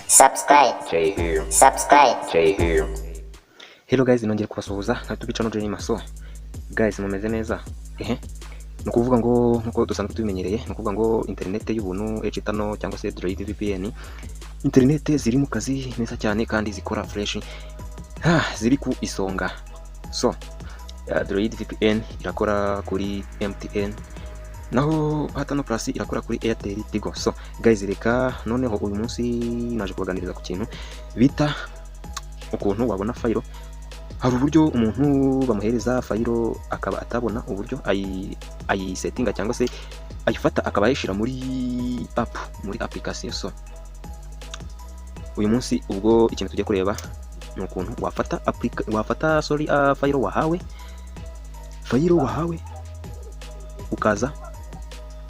Subscribe. Jay here. Subscribe. Jay here. Hello guys, nongeye kubasuhuza nka tubica no Jenny Maso. Guys, mumeze neza? Ehe. Ni ukuvuga ngo nkuko dusanzwe tubimenyereye, ni ukuvuga ngo internet y'ubuntu H5 cyangwa se Droid VPN, internet ziri mu kazi neza cyane kandi zikora fresh. Ha, ziri ku isonga. So, Droid VPN irakora kuri MTN, naho Hatano Plus irakora kuri Airtel, Tigo. So, guys, reka noneho uyu munsi naje kubaganiriza ku kintu bita ukuntu wabona fayiro. Hari uburyo umuntu bamuhereza fayiro akaba atabona uburyo ayisetinga cyangwa se ayifata akaba yayishyira muri app, muri application. So uyu munsi ubwo ikintu tugiye kureba ni ukuntu wafata wafata, sorry, fayiro wahawe, fayiro wahawe ukaza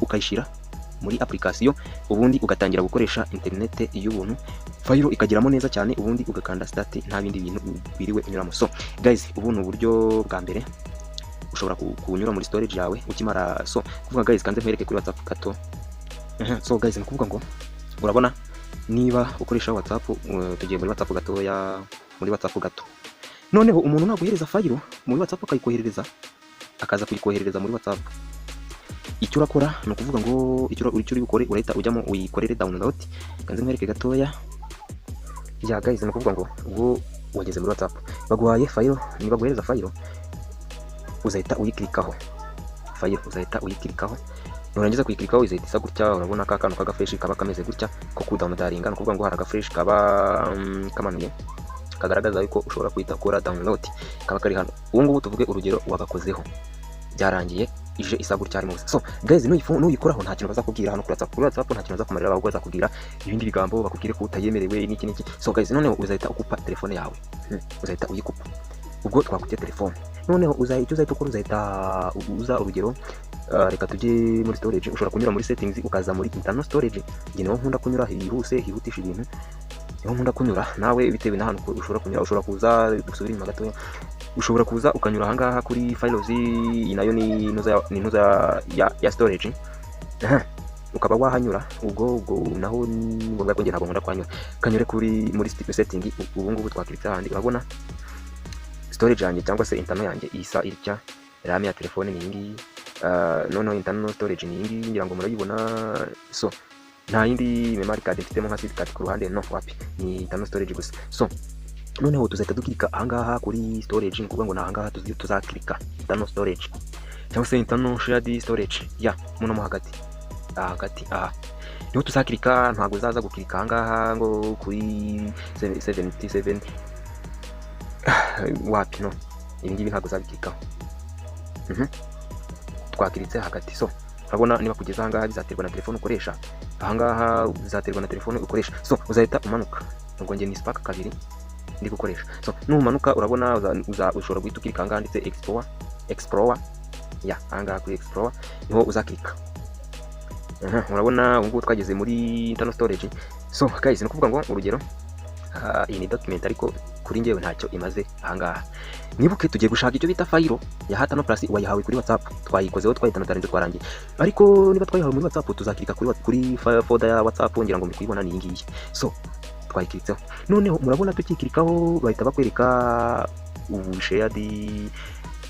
ukayishyira muri application, ubundi ugatangira gukoresha internet y'ubuntu, fayiro ikageramo neza cyane, ubundi ugakanda start, nta bindi bintu biriwe unyuramo. So guys, ubu ni uburyo bwa mbere ushobora kunyura muri storage yawe ukimara. So kuvuga guys, kanze nkwereke kuri WhatsApp gato. So guys, ni ukuvuga ngo urabona niba ukoresha WhatsApp, tugiye muri WhatsApp gatoya, muri WhatsApp gato. Noneho umuntu naguhereza fayiro muri WhatsApp, akayikoherereza, akaza kuyikoherereza muri WhatsApp, icyo urakora ni ukuvuga ngo icyo uri bukore, urahita ujyamo uyikorere download. Kanze nkwereke gatoya. Ya guys, ni ukuvuga ngo ubwo wageze muri WhatsApp, baguhaye fayiro. Niba guhereza fayiro, uzahita uyikirikaho. Fayiro uzahita uyikirikaho, nurangiza kuyikirikaho izahita isa gutya. Urabona ka kantu k'agaflèche kaba kameze gutya ko kudownloadinga. Ni ukuvuga ngo hari agaflèche kaba kamanuye kagaragaza yuko ushobora guhita ukora download, kaba kari hano. Ubu ngubu tuvuge urugero wagakozeho, byarangiye, ije isa gutya harimo ubusa. So guys, nuyikoraho nta kintu bazakubwira hano kuri WhatsApp. Kuri WhatsApp nta kintu bazakumarira, ahubwo bazakubwira ibindi bigambo, bakubwire ko utayemerewe n'iki n'iki. So guys, noneho uzahita ukupa telefone yawe. Uzahita uyikupa. Ubwo twakubye telefone, noneho icyo uzahita ukora, uzahita uza, urugero, reka tujye muri storage. Ushobora kunyura muri settings, ukaza muri internal storage. Njye niho nkunda kunyura, hihuse, hihutisha ibintu, niho nkunda kunyura. Nawe bitewe n'ahantu ushobora kunyura, ushobora kuza, dusubire inyuma gatoya, ushobora kuza ukanyura ahangaha kuri files. Iyi nayo ni intuza ya storage. Aha, ukaba wahanyura. Ubwo naho ni ngombwa ko njye ntabwo nkunda kuhanyura, kanyure kuri muri setting. Ubu ngubu twakiritse ahandi, urabona storage yanjye cyangwa se internal yanjye isa itya. RAM ya telefone ni iyi ngiyi, noneho internal storage ni iyi ngiyi, ngira ngo murayibona. So nta yindi memory card mfitemo nka SIM card ku ruhande, no, wapi, ni internal storage gusa. So noneho tuzahita dukirika ahangaha kuri storage. Ni ukuvuga ngo ni ahangaha tuzakirika internal storage cyangwa se internal shared storage ya muno mo hagati, aha hagati, aha niho tuzakirika. Ntabwo uzaza gukirika ahangaha ngo kuri 77, wapi, no, ibi ngibi ntabwo uzabikirikaho. Twakiritse hagati. So urabona niba kugeza ahangaha bizaterwa na telefone ukoresha, ahangaha bizaterwa na telefone ukoresha. So uzahita umanuka. Ubwo njye ni Spark 2 ndi gukoresha. So numanuka urabona ushobora guhita ukirika ahangaha handitse explore, explore ya ahangaha kuri explore niho uzakirika. Aha, urabona ubu ngubu twageze muri internal storage. So guys, ni ukuvuga ngo urugero, iyi ni document, ariko kuri njyewe ntacyo imaze ahangaha. Nibuke tugiye gushaka icyo bita fayiro ya Hatano Plus wayihawe kuri WhatsApp. Twayikozeho, twayidownloadinze, twarangiye. Ariko niba twayihawe muri WhatsApp, tuzakirika kuri folder ya WhatsApp. Ngira ngo muri kuyibona, ni iyi ngiyi. So twayikiritseho, noneho murabona tukikirikaho bahita bakwereka ubu shared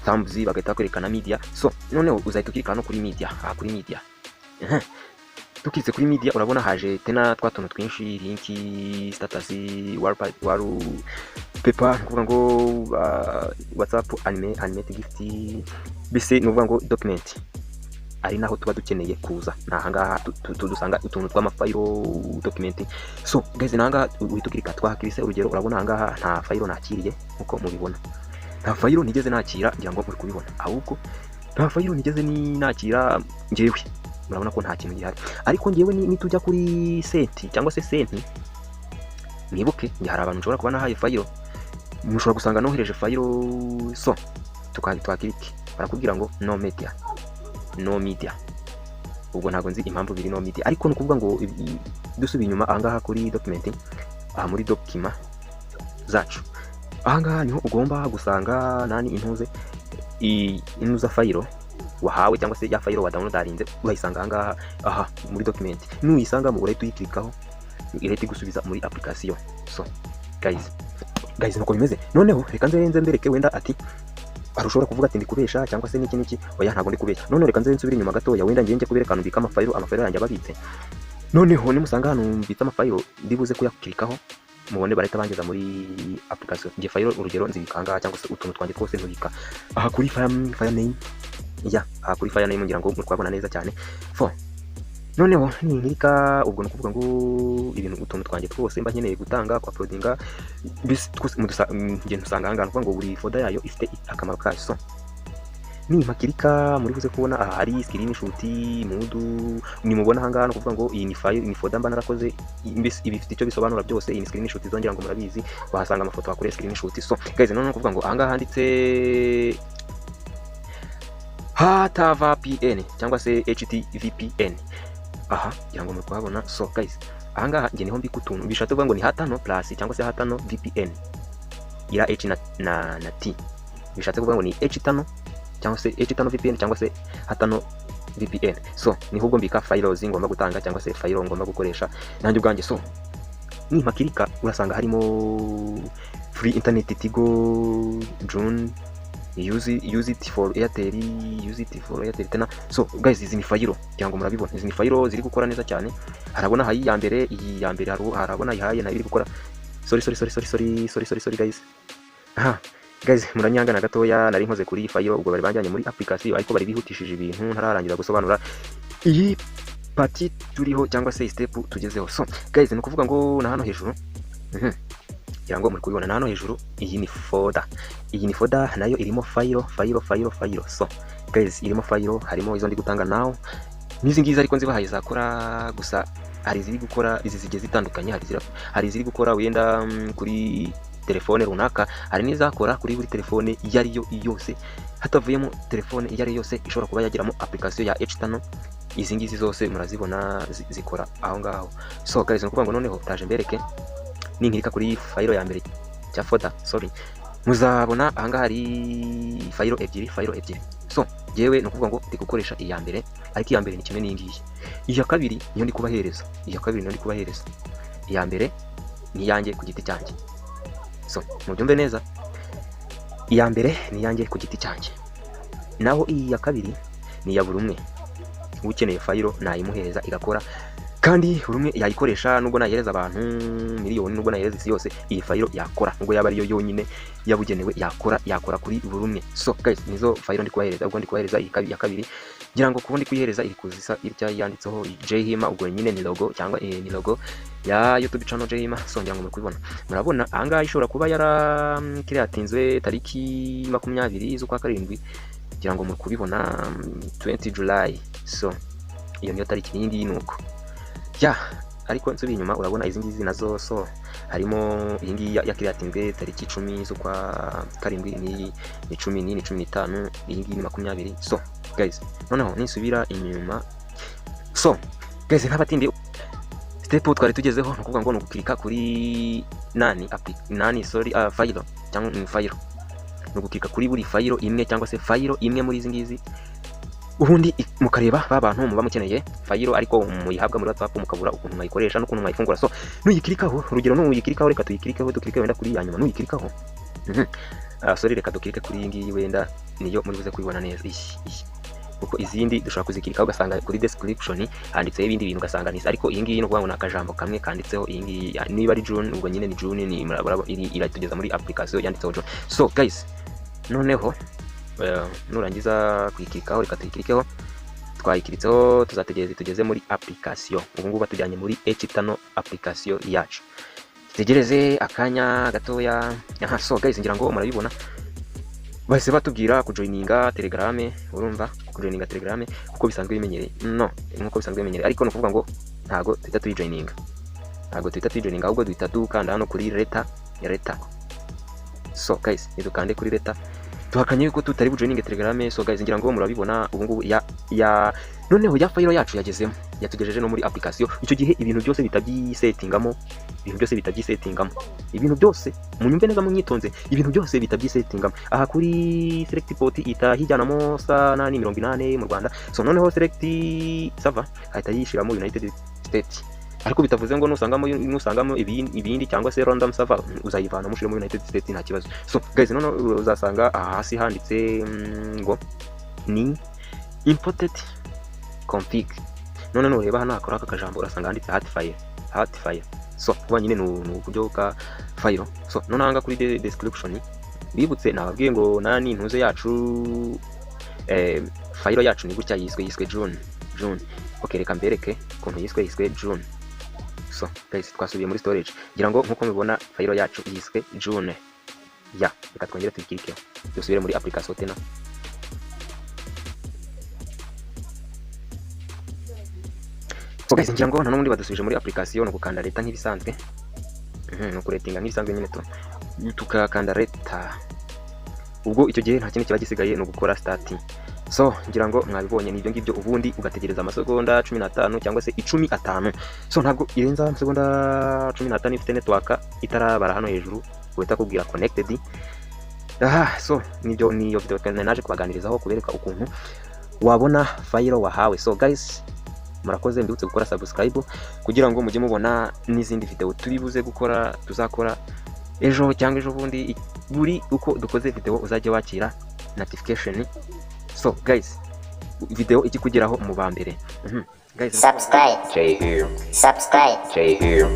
thumbs, bagahita bakwereka na media. So noneho uzahita ukirika hano kuri media, aha kuri media. Ehe. Tukiritse kuri media, urabona haje tena twa tuntu twinshi: link, status, wallpaper, ni ukuvuga ngo WhatsApp anime, animate gift, mbese ni ukuvuga ngo document, ari naho tuba dukeneye kuza. Ni ahangaha dusanga utuntu tw'amafayiro, document. So guys, ni ahangaha uhita ukirika. Twahakirise. Urugero, urabona ahangaha nta fayiro nakiriye, nkuko mubibona nta fayiro nigeze nakira, ngira ngo muri kubibona. Ahubwo nta fayiro nigeze ni nakira njyewe, murabona ko nta kintu gihari. Ariko njyewe nitujya kuri sent cyangwa se sent, mwibuke njye hari abantu nshobora kuba nahaye fayiro, mushobora gusanga nohereje fayiro. So twakirike, barakubwira ngo no media, no media. Ubwo ntabwo nzi impamvu biri no media, ariko ni ukuvuga ngo dusubiye inyuma ahangaha kuri document, aha muri document zacu, ahangaha niho ugomba gusanga nani, intuze, inuza fayiro wahawe cyangwa se ya fayiro wa downloadinze, urayisanga ahangaha, aha muri document. Nuyisangamo urahita uyikirikaho. Irahita igusubiza muri application. So guys, nuko bimeze. Noneho reka nze mbereke. Wenda ati hari ushobora kuvuga ati ndikubesha cyangwa se n'iki n'iki. Oya, ntabwo ndikubesha. Noneho reka nze nsubire inyuma gatoya, wenda ngiye njye kubereka ahantu mbika amafayiro, amafayiro yanjye ababitse. Noneho nimusanga hano mbitse amafayiro, ndibuze kuyakirikaho mubone barahita bangeza muri application. Ngiye fayiro, urugero, nzibika ahangaha, cyangwa se utuntu twanjye twose ntubika aha kuri file name ya aha kuri file name. Ngira ngo muri kuhabona neza cyane fo. Noneho ninkirika, ubwo ni ukuvuga ngo ibintu, utuntu twanjye twose mba nkeneye gutanga, ku uploadinga, mbese twose ngenda usanga ahangaha. Ni ukuvuga ngo buri folder yayo ifite akamaro kayo. So nimpakirika, muri buze kubona aha hari screenshot mudu. Nimubona ahangaha, ni ukuvuga ngo iyi ni file, ni folder mba narakoze. Mbese ibi bifite icyo bisobanura byose. Iyi ni screenshot, zongera ngo murabizi, wahasanga amafoto wakoreye screenshot. So guys, noneho ni ukuvuga ngo ahangaha handitse HTVPN cyangwa se HTVPN aha, ngira ngo muri kuhabona. So guys, ahangaha njye niho mbika utuntu. Bishatse kuvuga ngo ni hatano plus cyangwa se hatano VPN, ira H na T, bishatse kuvuga ngo ni H tano cyangwa se H tano VPN cyangwa se hatano VPN. So niho ubwo mbika files ngomba gutanga cyangwa se file ngomba gukoresha nanjye ubwanjye. So nimpakirika, urasanga harimo free internet Tigo June, use it for Airtel, use it for Airtel tena. So guys, izi ni fayiro, kugira ngo murabibona, izi ni fayiro ziri gukora neza cyane. Harabona hayi ya mbere, iyi ya mbere harabona ihaye nayo iri gukora. Sorry, sorry, sorry, sorry, sorry, sorry, sorry, sorry guys. Aha guys, muranyangana gatoya, nari nkoze kuri iyi fayiro, ubwo bari banjyanye muri application, ariko bari bihutishije ibintu ntararangiza gusobanura iyi part turiho cyangwa se step tugezeho. So guys, ni ukuvuga ngo na hano hejuru, ngira ngo muri kubibona na hano hejuru, iyi ni folder, iyi ni folder nayo irimo fayiro, fayiro, fayiro, fayiro. So guys, irimo fayiro, harimo izo ndi gutanga now n'izi ngizi, ariko nzibahaye zakora gusa. Hari iziri gukora, izi zigiye zitandukanye. Hari iziri gukora wenda kuri telefone runaka, hari n'izakora kuri buri telefone iyo ari yo yose, hatavuyemo telefone iyo ari yo yose ishobora kuba yagiramo application ya H5. Izi ngizi zose murazibona zikora aho ngaho. So guys, ni ukuvuga ngo noneho taje mbereke. Ninkirika kuri fayiro ya mbere cya folder, sorry, muzabona ahangaha hari fayiro ebyiri, fayiro ebyiri. So jewe ni ukuvuga ngo ndi gukoresha iya mbere, ariko iya mbere ni kimwe n'iyi ngiyi. Iya kabiri niyo ndi kubahereza, iya kabiri niyo ndi kubahereza. Iya mbere ni iyanjye ku giti cyanjye. So mubyumve neza, iya mbere ni iyanjye ku giti cyanjye, naho iyi ya kabiri ni iya buri umwe ukeneye fayiro, nayimuhereza igakora, kandi buri umwe yayikoresha. Nubwo nayihereza abantu miliyoni, nubwo nayihereza isi yose, iyi fayiro yakora, nubwo yaba ariyo yonyine yabugenewe, yakora, yakora kuri buri umwe. So guys, nizo fayiro ndi kubahereza. Ubwo ndi kubahereza iyi ya kabiri, ngira ngo kuba ndi kuyihereza iri kuzisa irya yanditseho Jhima, ubwo nyine ni logo cyangwa ni logo ya YouTube channel Jhima. So ngira ngo muri kubibona, murabona ahangaha ishobora kuba yara creatinzwe tariki 20 z'ukwa karindwi, ngira ngo muri kubibona, 20 July. So iyo niyo tariki, iyi ngiyi ni uko ya. Ariko nsubiye inyuma, urabona izi ngizi nazo. So harimo iyi ngiyi ya creatinzwe tariki 10 z'ukwa karindwi, n'iyi ni 10, n'iyi ni 15, iyi ngiyi ni 20. So guys, noneho ninsubira inyuma, so guys, ntabatindi, step twari tugezeho ni ukuvuga ngo ni ugukirika kuri nani nani, sorry, fayiro cyangwa ni fayiro, ni ugukirika kuri buri fayiro imwe cyangwa se fayiro imwe muri izi ngizi, ubundi mukareba ba bantu muba mukeneye fayiro ariko muyihabwa muri WhatsApp mukabura ukuntu mwayikoresha n'ukuntu mwayifungura. So nuyikirikaho, urugero nuyikirikaho, reka tuyikirikeho, dukirike wenda kuri ya nyuma. Nuyikirikaho, sorry, reka dukirike kuri iyi ngiyi, wenda niyo muri buze kubibona neza, iyi, kuko izindi dushobora kuzikirikaho ugasanga kuri description handitseho ibindi bintu, ugasanga ni, ariko iyi ngiyi ni ukuvuga ngo ni akajambo kamwe kanditseho. Iyi ngiyi niba ari June, ubwo nyine ni June, ni iratugeza muri application yanditseho June. So guys, noneho nurangiza kuyikirikaho, reka tuyikirikeho, twayikiritseho, tuzategereza tugeze muri application. Ubu ngubu batujyanye muri H5 application yacu, tutegereze akanya gatoya. Aha, so guys, ngira ngo murabibona, bahise batubwira kujoininga Telegram. Urumva, kujoininga Telegram kuko bisanzwe bimenyereye, no nkuko bisanzwe bimenyereye, ariko ni ukuvuga ngo ntago tuhita tuyijoininga, ntago tuhita tuyijoininga, ahubwo duhita dukanda hano kuri later, later. So guys, nidukande kuri later, tuhakanye yuko tutari bujoininge Telegram. So guys, ngira ngo murabibona, ubu ngubu ya noneho ya fayiro yacu yagezemo, yatugejeje no muri application. Icyo gihe ibintu byose bitabyisettingamo, ibintu byose bitabyisettingamo, ibintu byose, munyumve neza munyitonze, ibintu byose bitabyisettingamo. Aha kuri select port ita hijyanamo sa nani 80 mu Rwanda. So noneho select server ahita yishiramo United States. Ariko bitavuze ngo nusangamo ibindi cyangwa se random server, uzayivanamo ushiremo United States, nta kibazo. So guys, none uzasanga aha hasi handitse ngo ni imported config. None nureba hano hakora aka kajambo, urasanga handitse hat file, hat file. So kuba nyine ni uburyo bwa file. So none aha ngaha kuri description, bibutse nababwiye ngo nani ntuze yacu, file yacu ni gutya yiswe June, June. Okay, reka mbereke ukuntu yiswe June. So guys, twasubiye muri storage. Ngira ngo nkuko mubibona, file yacu yiswe June ya. Reka twongere tuyikirikeho, dusubire muri application tena. So guys, ngira ngo nta n'ubundi badusubije muri application, ni ugukanda later nk'ibisanzwe. Ni ukuretinga nk'ibisanzwe nyine, tu tukakanda later. Ubwo icyo gihe nta kindi kiba gisigaye, ni ugukora start. So ngira ngo mwabibonye, ni ibyo ngibyo. Ubundi ugategereza amasegonda 15 cyangwa se 15. So ntabwo irenza amasegonda 15 ifite network itarabara hano hejuru uhita kubwira connected. Aha, so nibyo, niyo video naje kubaganirizaho, kubereka ukuntu wabona file wahawe. So guys, murakoze. Mbibutse gukora subscribe kugira ngo mujye mubona n'izindi video turi buze gukora, tuzakora ejo cyangwa ejo bundi. Buri uko dukoze video uzajya wakira notification. So guys, video ikikugeraho mu ba mbere. Guys, Subscribe. Jay here. Subscribe. Jay here.